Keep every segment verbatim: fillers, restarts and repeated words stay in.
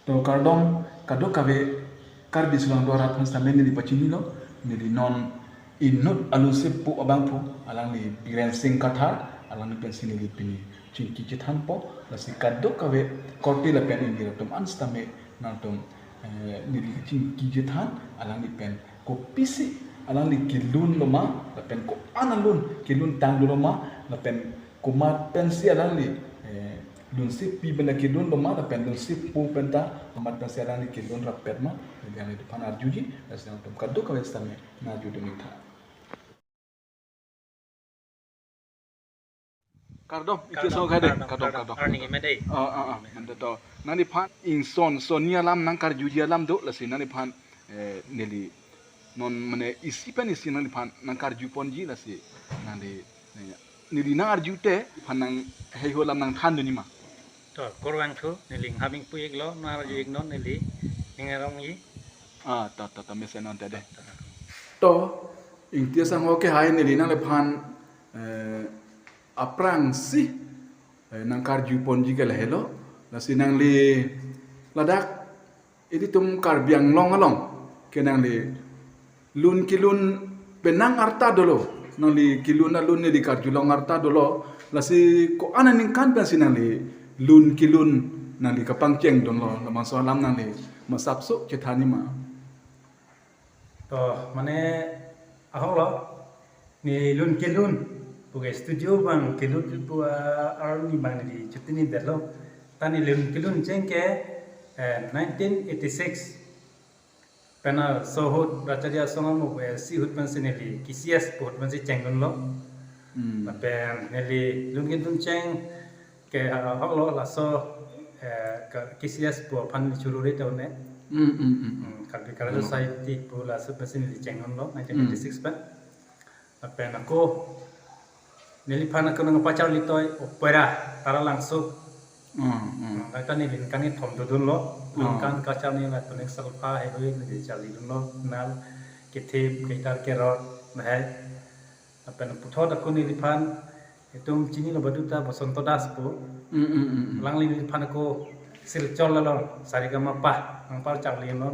To kardom kadokave Karbi Anglong arat aphan sitame neli pachinilo, neli non inut alunsepo abangphu, alangli Biren Singh Kathar, alangli pensi neli pini chingki chethanpo, lasi kadokave korte lapen ingjir atum an sitame nangtum, eh, neli chingki chethan, alangli pen kopisi alangli kelun loma, lapen ko-an alun kelun tanglo loma, lapen komat pensi alangli, eh, lunsepi pen ta kelun loma, lapen lunsepo pen ta komat pensi alangli kelun rapet ma, neli alangli aphan arjuji, lasi nangtum kadokave sitame nang arjudun ningtha. Kardom, ike Kardom, so kade, kardom, kardom, kardom, kardom. Arni keme dei. Ah, ah, ah, manda to. Nangliphan ingson, sonni alam nangkarjuji alam do, lasi nangliphan, eh, neli non mane isi pen isi nangliphan nangkarjuponji, lasi nangli, eh, neli nang arjute, phan nang heiho alam nangthandun nima. To, kurvangthu, neli nanghamping pu-iklo, nang arju-iknon, neli ning arongji. Ah, to, to, to, mesen non tade. To, to, to. To, ingti asangho ke hai neli nangliphan, eh, aphrangsi, eh, nangkarjuponji ke lahelo, lasi nangli ladak ilitum Karbi Anglong along ke nangli lun kelun penang arta dolo, nangli kelun alun neli karjulong arta dolo, lasi ko-an aningkan pensi nangli lun kelun nangli kapangchengdunlo, labangso alam nangli masapso chethan nima. To, mane ahoklo, neli lun kelun, puke studio abang kelun pu, ah, arni abang neli chutini detlo. Ta neli lun kelun cheng ke, eh, nineteen eighty-six. Pen laso ahut Brahmacharya Sangha mo, eh, si ahut pensi neli K C S pu ahut pensi chengdunlo. Hmm. Lapen neli lun kelun cheng ke, ah, ahoklo laso, eh, ke K C S pu aphan chururi ta un-e. Hmm, hmm, hmm. Hmm, Karbi Cultural Society pu laso pensi neli chengdunlo, nineteen eighty-six pen. Lapen ako, neliphan ako nangpacharlitoi opera, Taralangso. Hmm, hmm. Hmm, lata neli ningkan kethom dodunlo. Hmm. Ningkan kacharli lapen ning salpha heihui neli charlidunlo. Nal, kethip, guitar, keyboard, lahai. Lapen puthot ako neliphan itum chinilo baduta Bosonto Das pu. Mm, mm, mm, mm. Alangli neliphan ako Silchar along, saregamapa, nangpacharlilo,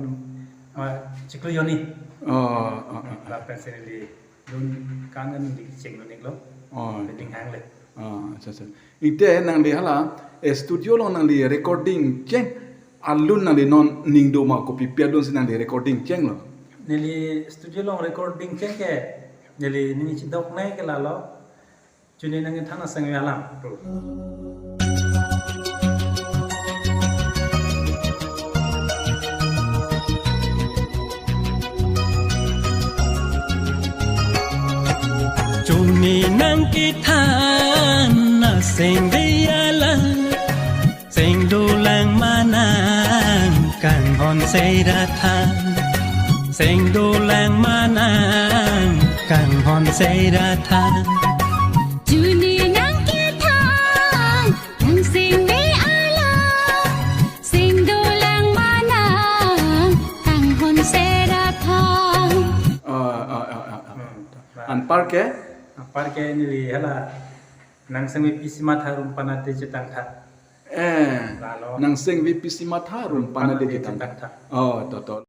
ma chiklo jonni. Oh, oh, oh, oh. Lapensi neli lun kan kan neli chengdun-iklo. Oh. Neli ninghang le. Oh, acha, acha. Ingte nangli hala, eh, studio along nangli recording cheng, alun nangli non ning do ma, kopi pi alunsi nangli recording chenglo? Neli studio along recording cheng ke, neli ning chidoknei ke lalo, chuni nangkethan asengve alam. Chuni nangkethan asengve alam. Seng dolang manang kanghon sera tha. Seng dolang manang kanghon sera tha. Chuni nangkethan asengve alam. Seng dolang manang kanghon sera tha. Ah, ah, ah, ah, ah. Hmm. Anpar ke? Anpar ke neli hala Nangsengve pisi matha rum panade chetangtha. Eh, lalo. Nangsengve pisi matha rum panade chetangtha. Oh, to, to.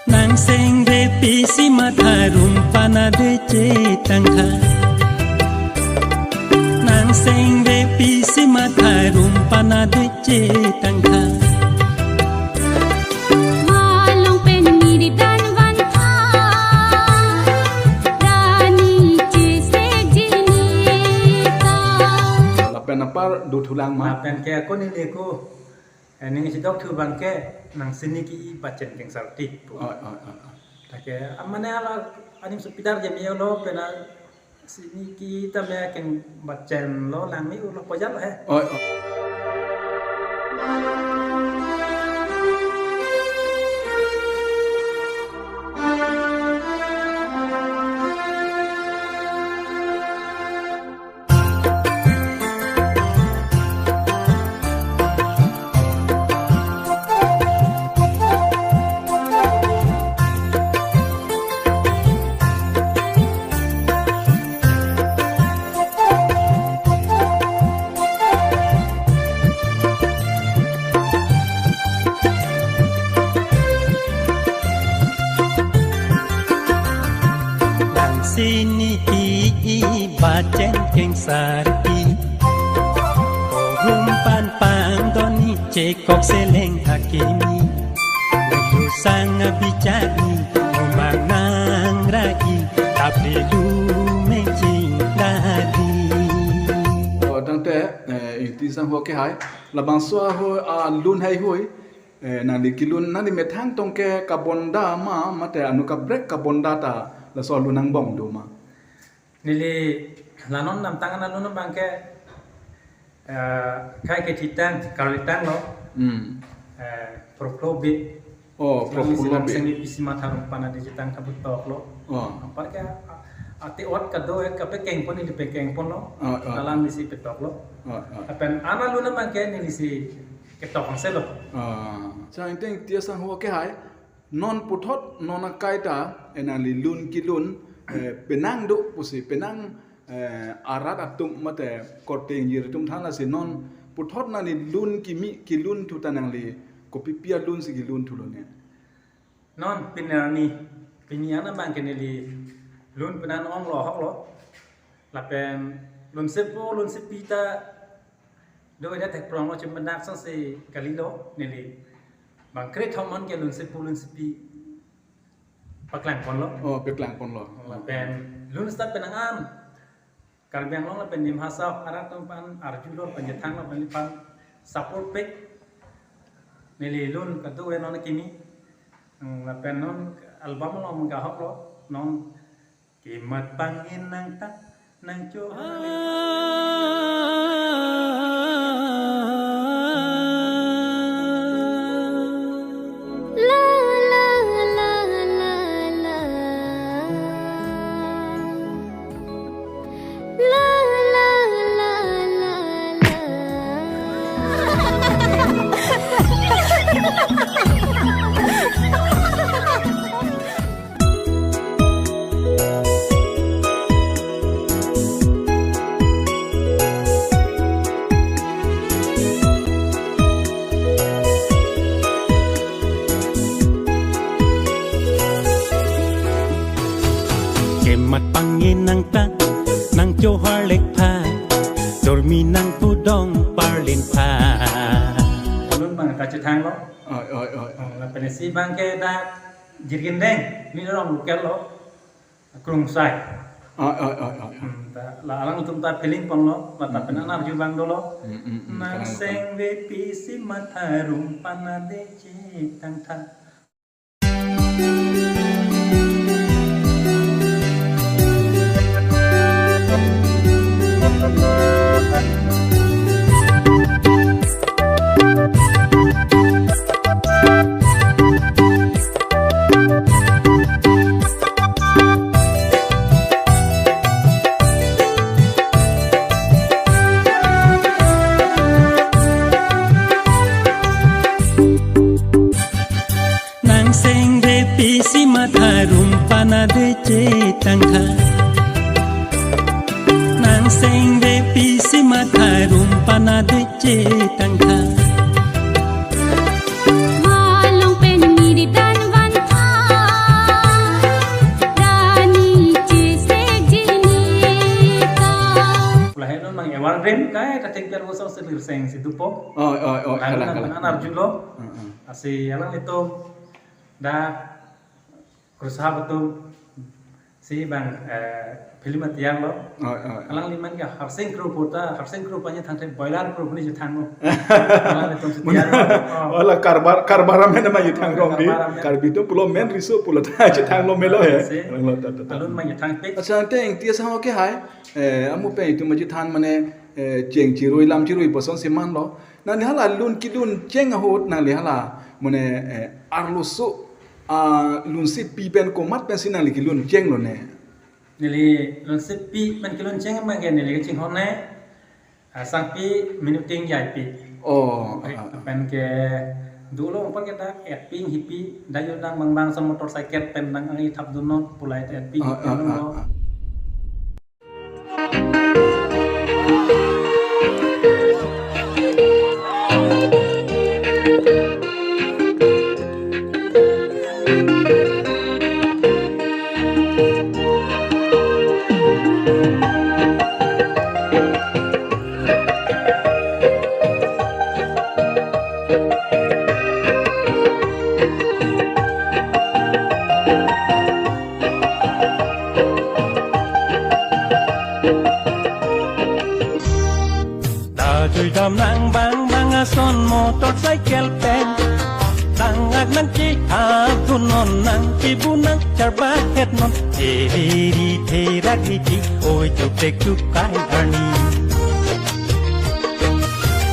Nangsengve pisi matha rum panade chetangtha. Nangsengve pisi matha rum panade chetangtha. Malong pen miri dan vantha, rani chesek jinita. Lapen apar dothulang ma? Lapen ke ako neli ako, eh, ning chidok thu abang ke, nangsini ki-i bachen kengsarti pu. Oh, oh, oh, oh. Lake, amane ala aning supidar ke miyolo, pena sini ki-i tame keng bachenlo, langme-olo pojal he. Oh, oh. Acheng keng sarki, kohum pan pangdoni, chekok seleng akimi, sang abichani, umang nang ragi, tapi du meching dadi. Oh, tangte, eh, iti sang ho ke hai, labangso ho, ah, lun hai hui, eh, nangli kelun, nangli methang tong ke kabonda ma, mate anu kaprek kabonda ta, laso lun angbong do ma. Neli la non namtang ana lun abang ke, eh, kai kethitang, karlitang lo. Hmm. Eh, Proklo Bey. Oh, Proklo Bey. Nangseng Bey Pisi Matha Rumpana Dechitangtha pu tok lo. Oh. Apar ke, a-, ati ot kado-et kapekeng pon, neli pekeng pon lo. Oh, oh. Alanglisi petok lo. Oh, oh. Lapen ana lun abang ke nelisi ketok angse lo. Ah. Sa ingteng tia sang ho ke hai. Non puthot non akai ta, eh, nangli lun kelun, eh, penang do pusi, penang, eh, arat atum mate korte ingjir atum than lasi non puthot nangli lun kimi kelun thu ta nangli kopipi alun si kelun thu lo ne. Non pini arni, pini ana abang ke neli lun penang ong lo hok lo. Lapen lun sepo, lun sepi ta do ida thek prong lo, chimbenak sang si kali lo neli. Bang kre thom an ke lun sepo, lun sepi paklang pon lo. Oh, paklang pon lo. Lapen lun start penang an. Karbi Anglong lapen Dima Hasao arat atum pan arju lo, pen jethang lo, pen lipan support pik. Neli lun kado-et non kimi. Hmm, lapen non album lo mengga hok lo, non Kemat pangin nang ta, nang cho. La, la, la, la, la. La, la, la, la, la. Kemat pangin nang ta, nang cho harlek pha, dormi nang pudong parlin pha. Lun abang ta chethang lo. Oi, oi, oi. Oh, lapen isi abang ke dak Jirgin Deng, neli rong local lo, Krungsai. Oi, oi, oi, oi. Hmm, ta, la alanglitum ta feeling pon lo, la ta pen ana arju abang do lo. Hmm, hmm, hmm. Nang seng Bey Pisi Matha Rumpana Dechitangtha. Nang seng Bey Pisi Matha Rumpana Dechitangtha. Nang seng Bey Pisi Matha Rumpana Dechitangtha. Malong pen miri dan van tha. Rani chesek jinita. Lahai non mang Evergreen kai ta thengpi arvo song selir seng si dupo. Oh, oh, oh, kalang, kalang. Alang arju lo. Hmm, hmm. Asi alanglitum dak Khrushab atum si bang, eh, film atiang lo. Oh, oh, oh. Alangli man ke Harsing Kro pu ta, Harsing Kro pu nangthang the, boiler Kro pu nangthang lo. Alanglitum si tiang lo. Oh. Wala karbar, karbar amen ma nangthang rong di. Karbar amen. Karbi atum pulo men riso pulo ta nangthang lo melo he. Si. Alang lo ta, ta, ta. Alun ma nangthang pik. Accha, teng tia sang ho ke hai. Eh, amu pen itum ma nangthan mane, eh, cheng chirui lam chirui puson si man lo. Nangli hala lun kelun cheng ahut nangli hala mane, eh, arloso, ah, lun sepi pen komat pensi nangli kelun cheng lo ne? Neli lun sepi pen kelun cheng abang ke neli kachinghon ne, ah, sangpi minuting jaipi. Oh, ah, ah. Pen ke dolo ongpon ke dak etpi, hipi, dak yo dang bang bang sa motorcycle pen dang ang ithap dun non pulai ta etpi, ah, hipi ah, non ah, lo. Ah. Nangchethapdun non, nangchebu nang, charbahet non, thereri therak riti, oi tuprek tukai arni.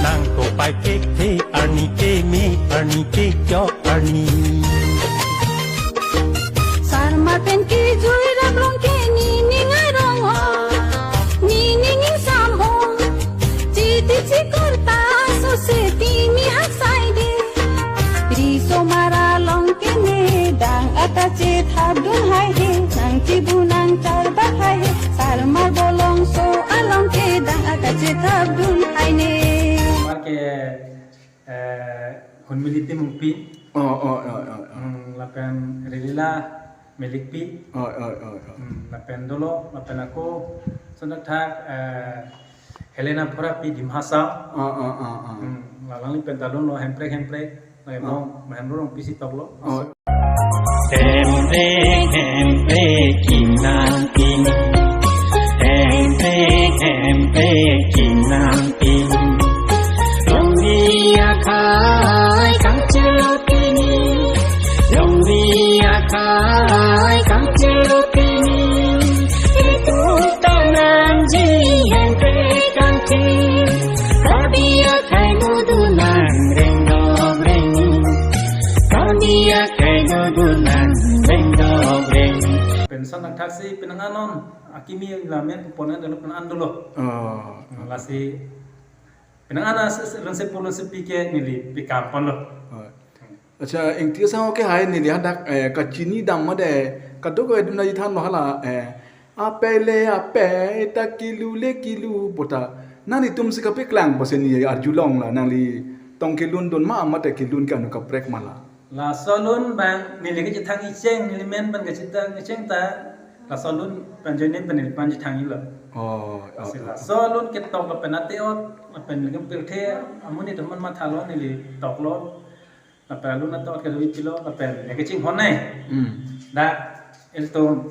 Nangkopai kekthe arni, keme arni, kechok arni. Sarmar pen kejui raplong ke nening arong ho, nening ingsam ho. Chiti chikorta sose timi haksai de. Risomar along ke ne dang akachethapdun hai he. Nangchebu nangcharbak hai he. Sarmar bolongso along ke dang akachethapdun hai ne. Sarmar ke, eh, Hunmili Timungpi. Oh, oh, oh, oh, oh. Hmm, lapen Rilila Milikpi. Oh, oh, oh, oh. Hmm, lapen dolo, lapen ako, lason thakthak, eh, Helena Phorapi Dimhasao. Oh, oh, oh, oh. Hmm, la alangli pen ta dunlo Hemprek Hemprek. Lapen Oh. mo, Mahemrong pisi toklo. Oh. Hemprek, hemprek, kinang pini. Hemprek, hemprek, kinang pini. Longri akhai kangchelo pini. Longri akhai kangchelo pini. Itu tangan ji hemprek kangchelo. Karbi akhai mudu nang rengdok reng. Karbi akhai mudu nang rengdok reng. Pension nangthaksi penang anon akimi lamen pupon an dolo pen an dolo. Oh. Lasi penang ana se, se, rengse pulun sepi ke neli pikam ponlo. Oh. Acha, Ingti asangho ke hai neli hadak, eh, kachini dam made kadokave dun aji thanlo hala, eh, apei le apei ta kilu le kilu puta. Nanglitum si kapeklang pusi neli arjulong la, nangli tong kelun dun ma mate kelun ke anu kaprek ma la. Laso lun bang neli kachethang icheng, neli men bang kachethang icheng ta laso lun pen joine pen neli pen chethang ilo. Oh, oh, Lasi oh. laso lun ketok lapen ate-ot, lapen neli kempirthe amonit atum aphan mathalo neli toklo. Lapen alun ate-ot kedo ipilo, lapen neli kachinghon nai. Hmm. Dak ilitum,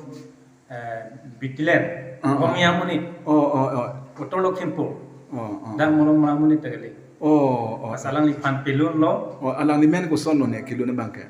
eh, Bitilen, Ah, ah. Komi amonit. Oh, oh, oh. Uttor Lakhimpur. Oh, oh. Dak Molongmara amonit ta kali. Oh, oh. Pas alangliphan pilunlo. Oh, alangli men kosonlo ne kelun abang ke?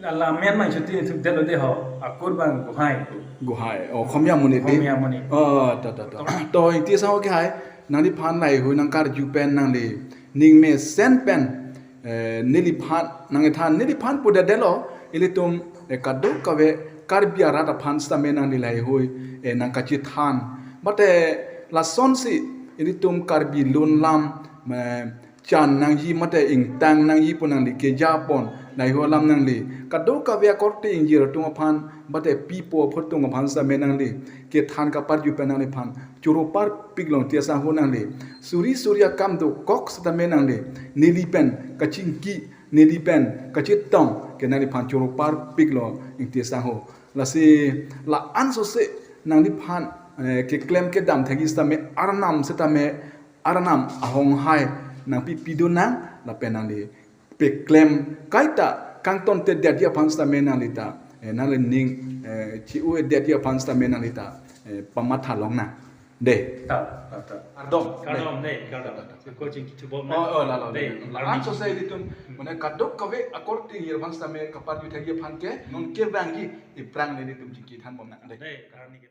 Alang men mang chuti thukdetlo de ho. Akur bang Gohai. Gohai. Oh, Komi amonit de. Komi amonit. Oh, to, to, to. To. To, Ingti asangho ke hai. Nangliphan laheihui nangkarju pen nangli ning mesen pen, eh, neliphan nangkethan, neliphan pudetdetlo, ilitum, eh, kadokave Karbi arat aphan sitame nangli laheihui, eh, nangkachethan. Mate lasonsi ilitum Karbi lun lam, eh, chan nangji mate ingtang nangji pu nangli keja pon, laheihui alam nangli kadokave akorte ingjir atum aphan mate pipo aphutung aphan sitame nangli kethan kaparju pen nangliphan choro parpiklo Ingti asangho nangli. Suri suri akam dokok sitame nangli neli pen kachingki, neli pen kachetong ke nangliphan choro parpiklo Ingti asangho. Lasi la-an sose nangliphan, eh, keklem kedam thekji sitame arnam sitame arnam ahonghai nangpipi dun nang lapen nangli peklem kaita kangtontedetji aphan sitame nangli ta, eh, nangli ning, eh, chi-u-edetji aphan sitame nangli ta, eh, pamatha long nang. De. Ta, ta, ta. Kardom. Kardom, de, kardom. Ko chingki thubom nang. Oh, oh, lalo, de, lalo. Arni. Anso sai ilitum, mane kadokave akorte ingjir aphan sitame kaparju thekji aphan ke, non kevangji, iphrang nelitum chingki thanbom nang. De. De, arni ke.